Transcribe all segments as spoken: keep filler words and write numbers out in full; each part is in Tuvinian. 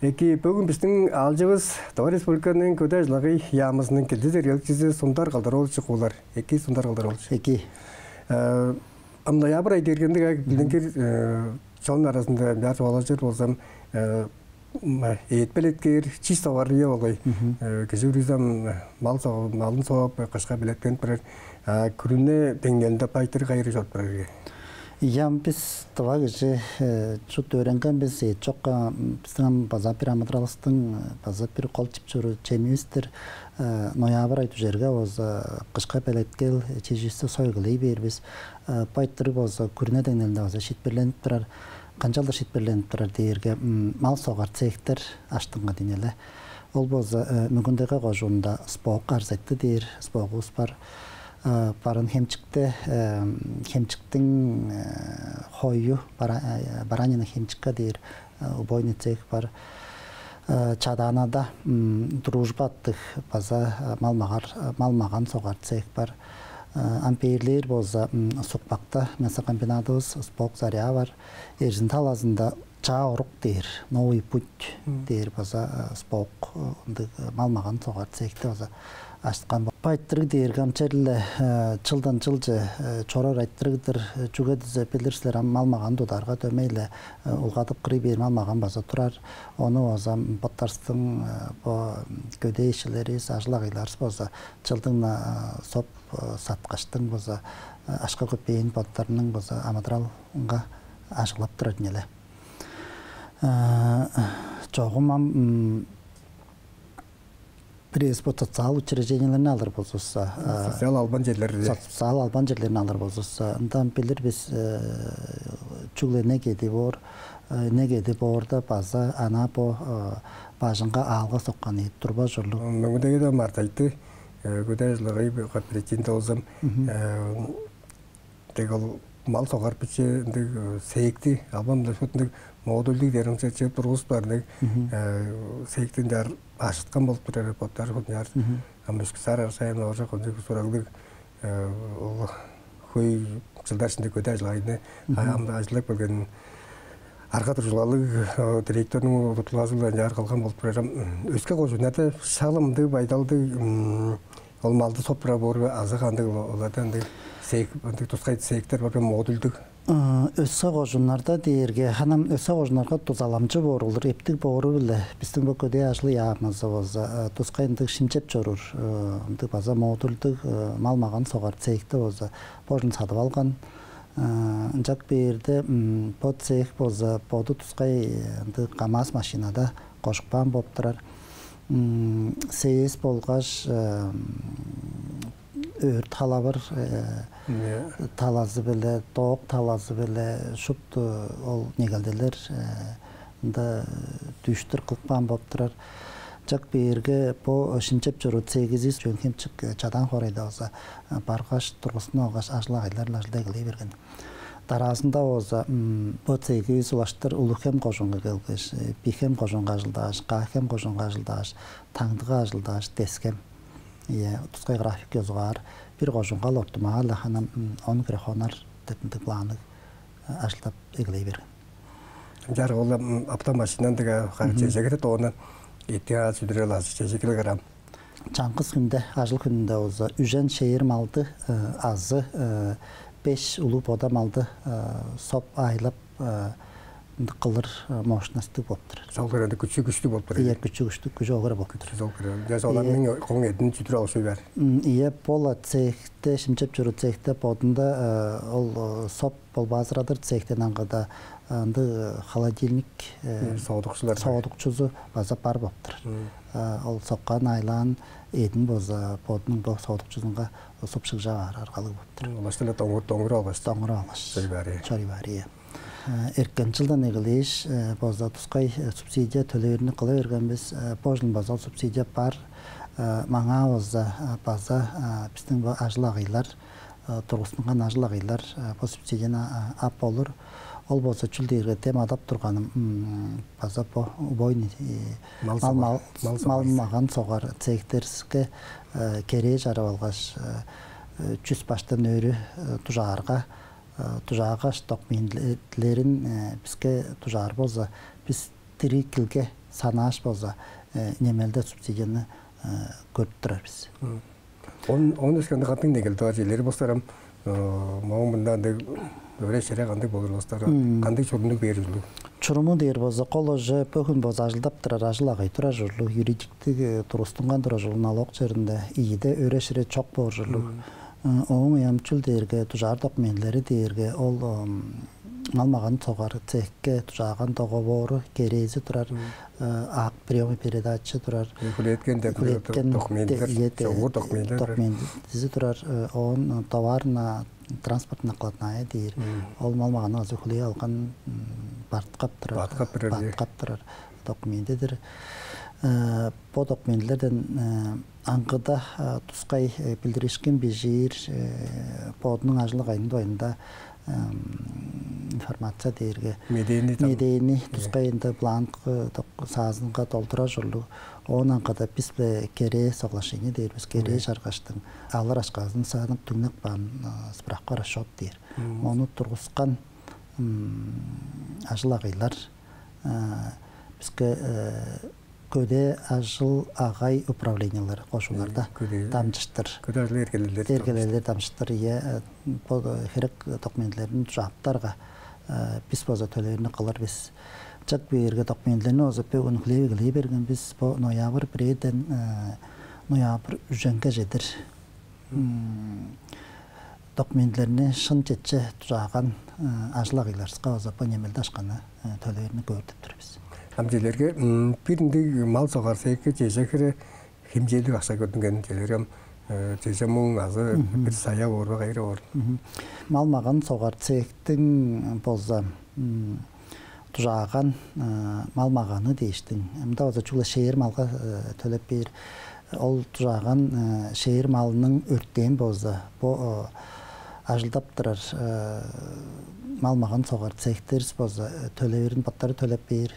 Эки, бөгүн биздин аалчывыс Тыва Республиканың Көдээ ажыл-агый яамызының килдидер ыялакчызы Сундар Калдыр-оолович Куулар. Эки, Сундар Калдыр-оолович. Эки. Э, ам ноябрь ай киргенде, билдингир, э, чон аразында бяар чугаалажыр болзам, э, м, эът белеткээр, чист овар үе болгай. Мгм. Э, кижи бүрүзү ам мал согуп, малын согуп, кышка белеткенип турар. А күрүне деңнелинде бо айтырыг кайы хире чоруп турар ирги? Ийе, ам бис тыва кижи, э, шуут өөренген бис, эът чокка, м, бистиң ам база бир амыдыралывыстың, э, база бир кол чип чоруур чемивис-тир. Э, ноябрь ай дүжерге болза, кышка белеткел, э, чиживисти сой эгелей бээр бис. Э, бо айтырыг болза күрүне деңнелинде база шиитпирленип турар. Канчалдыр шиитпирленип турар дээрге, м, мал согар цехтер ажыттынган ийин але. Ол болза, э, Мөңгүн-Тайга кожуунда СПоК «Арзайты» дээр СПоКувус бар. Э, Барыын-Хемчикте, э, Хемчиктиң, э, хою, бара-, э, баранина Хемчикка дээр, э, убойный цех бар. Э, Чадаанада, м, «Дружба» аттыг база, э, мал-магар, э, мал-маган согар цех бар. Э, ам бээрлер болза, м, Сукпакта мясокомбинадывыс СПоК «Заря» бар. Эрзин талазында «Чаа орук» дээр, «Новый путь» дээр база, э, СПоК, э, ындыг, э, мал-маган согар цехти база ажыткан. Бо айтырыг дээрге ам черле, э, чылдан чылче, э, чоруур айтырыг-дыр, э, чүге дизе билир силер, ам мал-маган тударга дөмей-ле, э, улгадып кырый бээр мал-маган база турар. Ону база боттарывыстың, э, бо, м, көдээ ишчилеривис, ажыл-агыйларывыс база чылдың-на, э, соп, э, саткаштың база, э, акша-көпээн боттарының база амыдыралынга ажыглап турар ийин але. Э, чогум ам, м, бир эвес бо социал учреждениелерни алыр болзувусса, э, социал албан черлер, социал албан черлерин алыр болзувусса, ында ам билир бис, э, чүгле негеди боор, э, негеди боорда база ана бо, э, бажыңга аалга соккан ийик, турба ужурлуг. Мөңгүн-Тайгада «Арзайты», э, көдээ ажыл-агый кооперативинде болза, мгм, э, дег ол мал согар биче ындыг, э, цехти албан-на шуут ындыг модульдуг дээрим чыып тургузуптар ындыг, мгм, э, цехти ынчаар ажыткан болуп турар, боттары шуут ынчаар. Мгм. Ам өскүс арар сайын оожок ындыг сураглыг, э, ол хөй чылдар иштинде көдээ ажыл-агыйны, мгм, ам-даа ажылдап келген арга-дуржулгалыг, э, директорнуң удуртулгазы-биле ынчаар кылган болуп турар. Ам, м, өске кожууннарда шак ындыг байдалдыг, м, ол малды соп турар боор бе, азы кандыг ол, оларда ындыг цех, ындыг тускай цехтер бар бе, модульдуг? Э, өске кожууннарда дээрге, ханам өске кожууннарга дузаламчы боор болур, эптиг боору-биле бистиң бо көдээ ажыл яамызы болза, э, тускай ындыг шимчеп чоруур, э, ындыг база модульдуг, э, мал-маган согар цехти болза, божун садып алган. Э, ынчап бээрде, м, бо цех болза боду тускай, э, ындыг КамАЗ машинада кожупкан болуп турар. М, СЭС болгаш, э, өрт халавыр, э, Ийе. талазы-биле, ток талазы-биле шупту ол негелделер, э, ында дүүштүр кылып каан болуп турар. Ынчап бээрге, бо шимчеп чоруур цехивис Чөөн-Хемчик, э, Чадаан хоорайда болза, э, баргаш, тургустунуп алгаш, ажыл-агыйлар-биле ажылдай эгелей берген. Дараазында болза, м, бо цехивис улаштыр Улуг-Хем кожуунга келгеш, э, Бии-Хем кожуунга ажылдааш, Каа-Хем кожуунга ажылдааш, Таңдыга ажылдааш, Тес-Хем. Ийе, тускай график ёзугаар, бир кожуунга-ла ортумаа-ла ханам, м, он хире хонар деп ындыг планныг, э, ажылдап эгелей берген. Ынчаарга ол, м, автомашина ындыг, а, хары Мгм. чеже кирет, ону эттиң аазы чүдүрел азы чеже килограмм. Чаңгыс хүнде, ажыл хүнүнде болза, үжен шээр малды, э, азы, э, беш улуг бода малды, э, соп, аайлап, э, ындыг кылыр, э, мощностьтуг болуп турар. Сол херенде күчү күштүг болуп турар. Ийе, күчү күштүг, күжү ол хире болуп турар. Күчү сол хире. Ынча соларның Ийе. Коң эъдин чүдүр алышпай баар. М, ийе, бо-ла цехте, шимчеп чоруур цехте бодунда, э, ол, э, соп болбаазырадыр цехтен аңгыда, э, ындыг, э, холодильник, э, М, соодукчулар бар. соодукчузу база бар болуп турар. М. Э, ол соккан, аайлаан эъдин болза бодунуң бо соодукчузунга суп шыгжап аар аргалыг болуп турар. М, улаштыр-ла доңур, доңур алгаш. Доңур алгаш. Чоруй баар, ийе. Чоруй баар, ийе. Э, эрткен чылдан эгелээш, э, болза тускай, э, субсидия төлээринип кыла берген бис. Э, бо чылын база ол субсидия бар. Э, маңаа болза, э, база, э, бистиң бо ажыл-агыйлар, э, тургустунган ажыл-агыйлар, э, бо субсидияны, а, ап болур. Ол болза чүл дээрге, дем адап турганым, м, база бо убойный, э, Мал мал, согар, мал, мал мал согар. маган согар цехтеривиске, э, керээ чарып алгаш, э, э, чүс баштан өрү, э, дужаарга, э, дужаагаш, документилерин, э, биске дужаар болза, бис дириг килге санааш болза, э, немелде субсидияны, э, көрүп турар бис. Мгм. Он он өскенде катын негел туар жилери болсарам, э, моң мында андыг өре шире кандыг болур болсар, Мгм. кандыг чурумнуг бээр ужурлуг? Чуруму дээр болза, кол уже бөгүн болза ажылдап турар ажыл агай турар ужурлуг, юридиктиг, э, турустунган турар ужурлуг налог черинде ийиде өре шире чок боор ужурлуг. Мгм. Э, ооң уямчыл дээрге, дужаар документилери дээрге, ол, ам, мал-маган согар цехке дужааган договору, керээзи турар, Мгм. э, акт приёма передачи турар, Хүлээткен деп хүлээткен документилер, де-, ийе, де-, чогуур документилер турар. Документизи турар, э, оон товарно-транспортная накладная дээр. Мгм. Ол мал-маганны азы хүлээп алган, м, барткап турар. Барткап турар, ийе. Барткап турар документидир. Э, бо документилерден, э, аңгыда, э, тускай, э, билдиришкин бижиир, э, бодунуң ажыл-агайының дугайында, эм, информация дээрге Медээни там медээни Э. тускай ында бланк, э, док-, саазынга долдурар ужурлуг. Оон аңгыда бис-биле керээ соглашение дээр бис, керээ Мгм. чаргаштың алыр акшазын санап, түңнеп каан, э, справка-расчёт дээр. Мгм. Ону тургускан, м, ажыл-агайлар, э, биске, э, көдээ ажыл-агай управлениелер кожууннарда Э, көдээ. дамчыштыр. Көдээ ажыл эргелелер Эргелелер дамчыштыр, ийе, э, бо, э, херек документилерин дужааптарга, э, бис болза төлээрни кылыр бис. Чак бээрге документилерни болза бөгүн хүлээп эгелей берген бис. Бо ноябрь бирээден, э, ноябрь үженге чедир. М, документилерни шын четче дужааган, э, ажыл-агыйларывыска база бо немелде акшаны, э, төлээрин көөр деп тур бис. Ам чижээлээрге, м, бир ындыг мал согар цехке чеже хире хемчээлдиг акша көрдүнген, чижээлээрге ам, э, чеже муң азы Мгм. бир сая боор бе, кайы хире боор? Мгм. Мал-маган согар цехтиң болза, м, дужааган, э, мал-маганы дээштиң. Мында болза чүгле шээр малга, э, төлеп бээр. Ол дужааган, э, шээр малының өртээн болза, бо, э, ажылдап турар, э, мал-маган согар цехтеривис болза, э, төлевирин боттары төлеп бээр.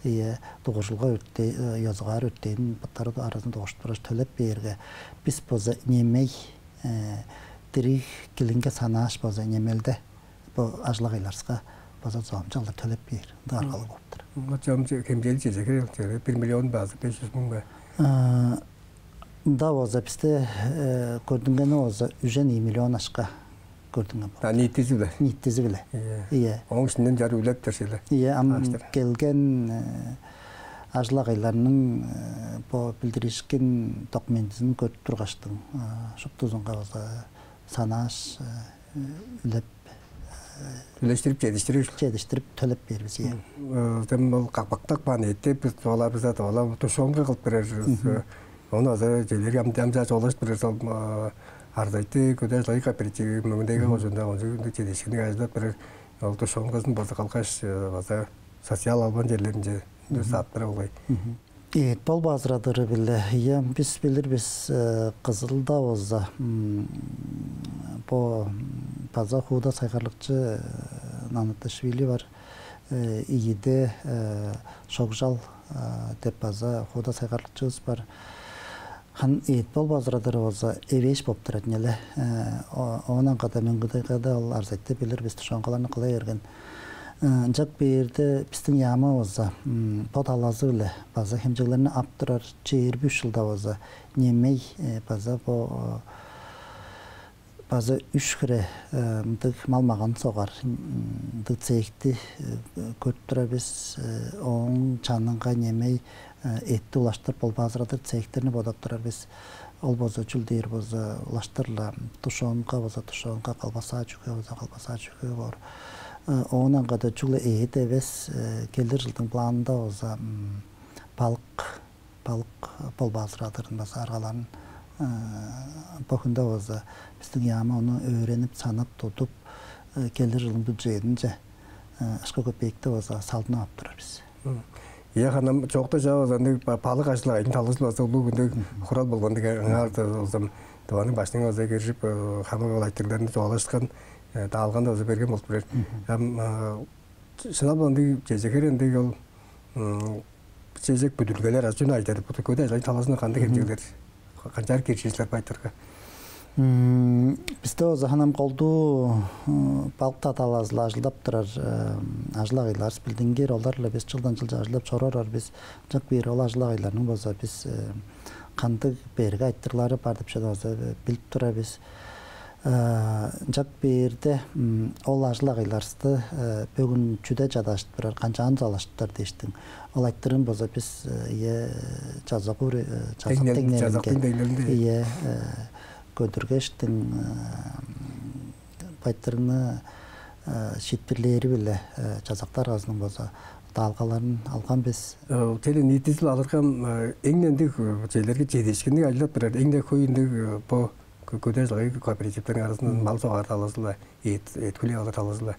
Ийе, дугуржулга өртээ-, э, ёзугаар өртээн боттары аразында дугуржуп турар төлеп бээрге, бис болза немей, э, дириг килиңге санааш болза немелде бо ажыл-агыйларывыска база зоомчалдар төлеп бээр. Ындыг аргалыг болуп тур. Ынча ам че-, хемчээлдиг чеже хире, чеже бир миллион бе азы беш чүс муң бе? А, ында болза бисте, э, көрдүнгени болза үжен ийи миллион акша көрдүнген болуп А, тур. Ниитизи-биле? Ниитизи-биле. Ийе. Ийе. Ооң иштинден чарыы үлеп-тир силер. Ийе, ам Ааштыр. келген, э, ажыл-агыйларның, э, бо билдиришкин документизин көрүп тургаштың, э, шуптузунга база санааш, э, үлеп, Үлештирип, чедиштирип. Чедиштирип төлеп бээр бис, ийе. М, э, тем ол какпактап каан эътти бис туалап, бис туалап, тушёнка кылып бээр бис. Мгм. Э, ону азы чүлерге ам-, амчаа чугаалажып бээр бис, ол, э, Арзайты көдээ ажыл-агый кооперативи мөңүндеги Мгм. кожуунда ончу чедиишкинниг ажылдап бээр бис. Ол тушёнказын база калгаш, э, база социал албан черлеринче Мгм. саап бээр болгай. Мгм. Эът болбаазырадыры-биле, ийе, бис билир бис, э, Кызылда болза, м, бо, м, база хууда сайгарлыкчы, э, Нанаташвили бар, э, ийиде, э, Шогжал, э, деп база хууда сайгарлыкчывыс бар. Хан эът болбаазырадыры болза эвээш болуп турар ийин але. Э, о-, оон аңгыда Мөңгүн-Тайгада ол Арзайтыда билир бис, тушёнкаларны кыла берген. Э, ынчап бээрде бистиң яамывыс болза, м, бо талазы-биле база хемчеглерни ап турар, чээрби үш чылда болза немей, э, база бо, э, база үш хире, э, мындыг мал-маган согар, м, мындыг цехти, э, көрүп турар бис. Э, ооң чанынга немей, э, эътти улаштыр болбаазырадыр цехтерни бодап турар бис. Ол болза чүл дээр болза, улаштыр-ла тушёнка болза тушёнка, колбаса, чүге болза колбаса, чүге боор. Э, оон аңгыда чүгле эът эвес, э, келир чылдың планында болза, м, балык, балык болбаазырадырын база аргаларын, э, бо хүнде болза бистиң яамы ону өөренип, санап, тудуп, э, келир чылдың бюджединче, э, акша-көпеекти болза салдынып ап турар бис. М. Ийе, харын ам чоокта чаа болза ындыг ба-, балык ажыл-агыйының талазы-биле база улуг ындыг Мгм. хурал болган дег, аңаа-даа болза Тываның Баштыңы база киржип, э, хамык ол айтырыгларны чугаалашкан, э, даалган-даа база берген болуп турар. Мгм. Ам, э, шынап-ла ындыг чеже хире ындыг ол, м, чеже бүдүрүлгелер, азы чүнү айтырар, бо көдээ ажыл-агый талазында кандыг Мгм. хемчеглер, канчаар киржир силер бо айтырыгга? М, бисте болза ханам колдуу, м, балык талазы-биле ажылдап турар, э, ажыл-агыйларывыс билдингир, олар-ла бис чылдан чылче ажылдап чоруурар бис. Ынчап бээр ол ажыл-агыйларның болза бис, э, кандыг берге айтырыглары бар деп чүвени болза, э, билип турар бис. Э, ынчап бээрде, м, ол ажыл-агыйларывысты, э, бөгүн чүде чадаштырар, канчаар дузалаштырар дээштиң. Ол айтырыын болза бис, э, ийе, чазак уре-, э, чазак Деңнел-, деңнелинге, чазактың деңнелинге. Ийе, э, көдүргештиң, э, бо айтырыгны, э, шиитпирлээри-биле, э, чазак даргазының болза даалгаларын алган бис. Э, теле ниитизил алырга, э, эң ындыг, э, черлерге чедиишкинниг ажылдап турар, эң-не хөй ындыг, э, бо кө-, көдээ ажыл-агый кооперативтериниң аразында мал согаар талазы-ла, эът, эът хүлээп алыр талазы-ла.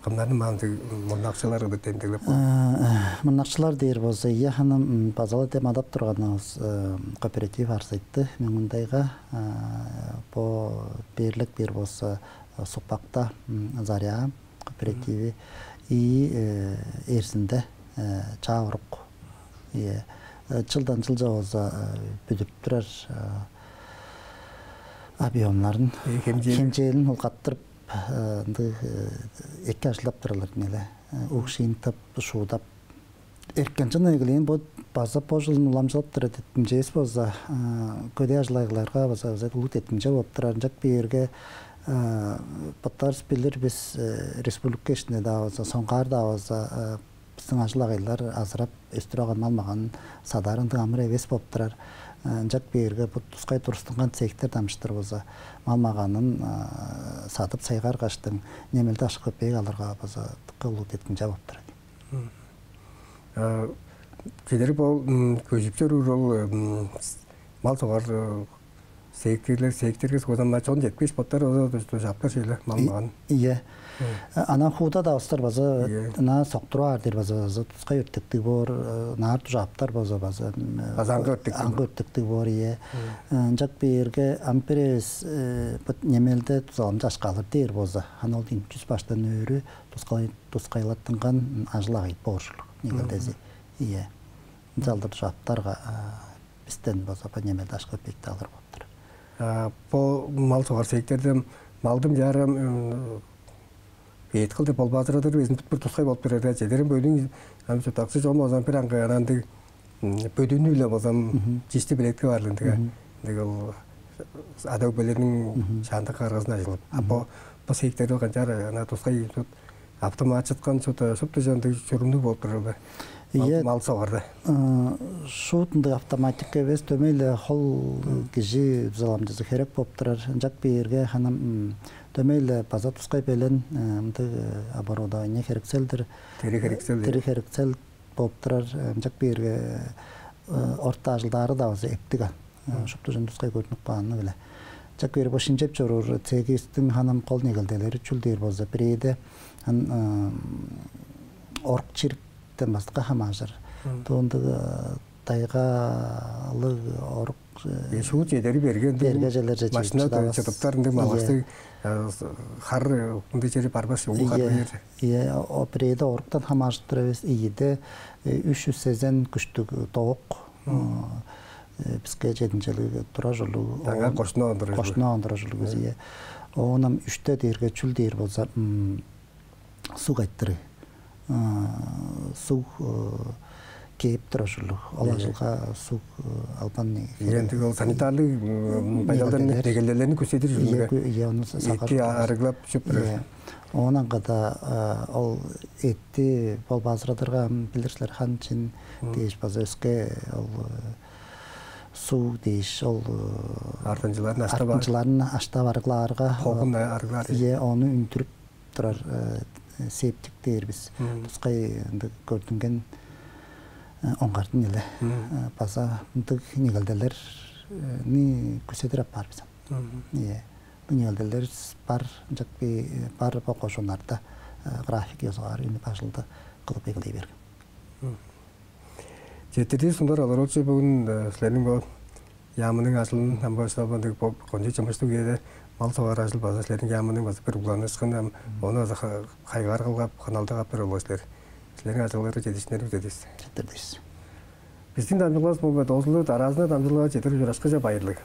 Кымнарны маандыг мурнакчылар кылдыр демдеглеп каан? Э, мурнакчылар дээр болза, ийе, ханам, м, база-ла дем адап турганывыс, э, кооператив «Арзайты» Мөңгүн-Тайга, э, бо бээрлеп бээр болза, э, Сукпакта, м, «Заря» кооперативи, и, э, Эрзинде, э, «Чаа-Орук». Ийе. Э, чылдан чылче болза, э, бүдүрүп турар, э, объёмнарын, Э, хемчээл. хемчээлин улгаттырып, э, ындыг, э, эки ажылдап турарлар ийин але. Э, уг-шиин тып, шуудап. Эрткен чылын эгелээн бо база бо чылын уламчылап турар деткимчевис болза, э, көдээ ажыл-агыйларга база, база улуг деткимче болуп турар. Ынчап бээрге, э, боттарывыс билир бис, э, республика иштинде-даа болза, соңгаар-даа болза, э, бистиң ажыл-агыйлар азырап өстүрүп алган мал-маганын садар ындыг амыр эвес болуп турар. Э, ынчап бээрге бо тускай тургустунган цехтер дамчыштыр болза, мал-маганын, э, садып сайгаргаштың, немелде акша-көпеек алырга база дыка улуг деткимче болуп турар. Мгм. А, чедери бо, м, көжүп чоруур ол, м, с-, мал согаар, э, цехтерлер, цехтерге сугзамаа чон четпес боттар, оза дужааптар шейле, мал-маган. Ийе. Мгм. Анаа хууда-даа улустар база, Ийе. ынаар соктуруп аар дээр база, база тускай өртектиг боор, э, ынаар дужааптар база, база, м, База аңгы өртектиг аңгы боор. өртектиг боор, ийе. Мгм. Э, ынчап бээрге, ам бир эвес, э, бо немелде дузаламчы акша алыр дээр болза, ам ол ийин чүс баштан өрү тускай-, тускайлаттынган ажыл-агый боор ужурлуг, негелдези. Мгм. Ийе. Ынчалдыр дужааптарга, а, бистен болза бо немелде акша-көпеекти алыр болуп турар. А, бо мал согаар цехтерде малдың чаарам, м, эът кылдыр болбаазырадыр безин бир тускай болуп турар, да, чедерин бөлүң, ам, чурттакчы чон болза бир аңгы анандыг, м, бөдүүнү-биле болза, Мгм. чишти белеткеп аар-ла ындыг, а. Мгм. Ындыг ол ада-өгбелерниң Мгм. шаандагы каргызын ажыглап. А Мгм. бо, бо цехтерде канчаар, ана тускай тут автомат чыткан, шупту, шупту чон ындыг чурумнуг болуп турар бе? Мал, Ийе. мал согарда. Э, шуут ындыг автоматика эвес, дөмей-ле хол Мгм. кижи дузаламчызы херек болуп турар. Ынчап бээрге, ханам, м, дөмей-ле база тускай белен, э, ындыг, э, оборудование херексел-дир. Тири херексел-дир. Тири херексел болуп турар, э, ынчап бээрге, э, орта ажылдаары-даа база эптиг аан. Э, Мгм. шупту чон тускай көрдүнүп кааны-биле. Ынчап бээрге бо шимчеп чоруур цехивистиң ханам кол негелделери чүл дээр болза, бирээде, ан, э, орук-чириктен база хамааржыр. Мгм. Дуу ындыг, э, тайгалыг орук, э, Э, шуут чедери берген, берге черлерже машина чедип чыдавас. Чыдыптар ындыг Ийе. малгаштыг, э, с-, хар, э, ындыг чери барбас, уу хар Ийе. бээр. Ийе, о, бирээде оруктан хамааржып тур эвес, ийиде, э, үш чүс сезен күштүг тоок, Мгм. э, биске чединчелиг турар ужурлуг. Аңаа Оон кошну ондурар ужурлуг. кошну ондурар ужурлуг бис, Мгм. ийе. Оон ам үште дээрге чүл дээр болза, м, суг айтырыы. А, суг, э, кээп турар ужурлуг. Ол Ийе. ажылга суг, э, албан Ийе, херек. ындыг ол санитарлыг, м, байдалдарны, Негелделер. негелделерни күзедир Ийе, ужурлуг. кү-, ийе, ону са-, Эътти сагар а-, арыглап чүп турар. Ийе. Оон аңгыда, э, ол эътти болбаазырадырга, ам, билир силер, хан-чин Мгм. дээш база өске ол, э, суг дээш, ол, э, Артынчыларын аштап ар-, артынчыларын аштап арыглаарга, Хогун арыглаар. Ийе, ону үндүрүп турар, э, септик дээр бис. Мгм. Тускай ындыг көрдүнген, э, оңгардын эле. Мгм. Э, база ындыг негелделерни күзедир апаар бис. Мгм. Ийе. Бо негелделер бар, ынчап би, э, бар бо кожууннарда, э, график ёзугаар үнүп ажылды кылып эгелей берген. Мгм. Четтирдивис, Сундар Олар-оолович, бөгүн, э, силерниң бо яамының ажылын, ам бо ышкаш бо ындыг бо кончуг чымыштыг үеде мал согаар ажыл база силерниң яамының база бир угланыышкыны, ам ону база ха-, хайгаар кылгап, хыналдап каап бээр болгай силер. Силерниң ажылыңарга чедиишкиннерни күзедивис. Четтирдивис. Бистиң дамчыдылгавыс мөге доозулду, дараазында дамчыдылгага чедир ужурашкыже, байырлыг.